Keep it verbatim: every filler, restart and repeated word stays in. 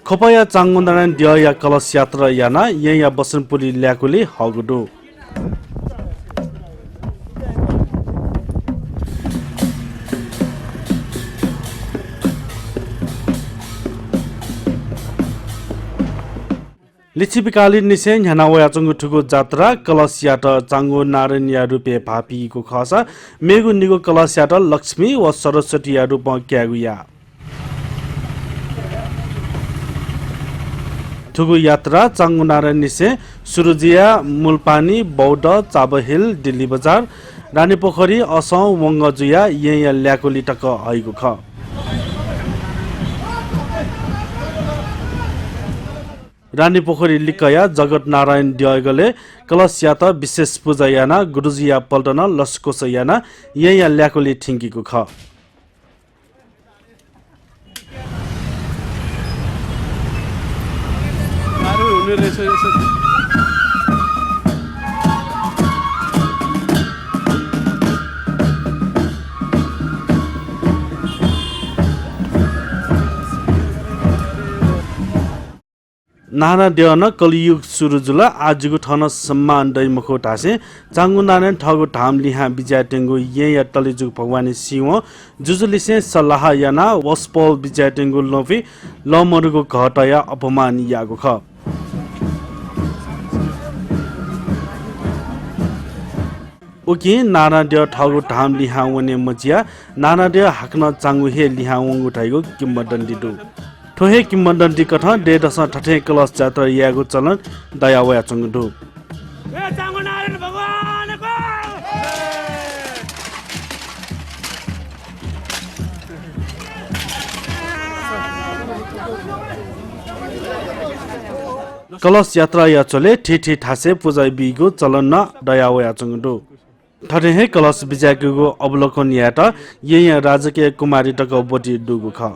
ख्वपया चांगुनारायण द्यःया कलश यात्रा यानाः येँया बसन्तपुरी ल्याकुलि हःगु दु। लिच्छविकालीननिसें न्ह्याना वयाच्वंगु थुगु जात्रा कलशयात चांगुनारायणया रूपय् भाःपीगु खःसा मेगु निगू कलशयात लक्ष्मी व सरस्वतीया रूपं कायेगु याः। थुगु यात्रा चांगुनारायणनिसें सुरु जुयाः मुलपानी, बौद्ध, चाबहिल, दिल्ली बजार, रानीपोखरी, असं, वंगः जुयाः येँया ल्याकुलि तक हइगु खः। रानीपोखरी लिक्कया जगत नारायण द्यःगलय् कलशयात विशेष पुजा यानाः गुरुजुया पल्टनं लसकुस यानाः येँया ल्याकुलि थ्यंकीगु खः। नाना द्यः नं कलियुग सुरु जुल, आः जिगु थन सम्मान दइ मखु धासें चांगुनारायणं थःगु धाम लिहां बिज्यायेत्यंगु येँया तलेजु भवानी सिंहं जुजुलिसें सल्लाह यानाः वसपोल बिज्यायेत्यंगु ल्वपि लःमदुगु घः तयाः अपमान याःगु खः। उकिं नाना द्यः थःगु धाम लिहां वने मजियाः नाना द्यः हाकनं चांगु हे लिहां वंगु धइगु किंवदन्ती दु। थ्व हे किंवदन्ती कथं दँय्‌दसं थथें कलश जात्रा यायेगु चलन दया वयाच्वंगु दु। कलश यात्राया झ्वलय् थीथी थासय् पुजा बीगु चलन नं दया वयाच्वंगु दु। थथे हे कलश बिज्याकेगु अवलोकन यायेत येँया राजकीय कुमारी तक ब्वति दुगु खः।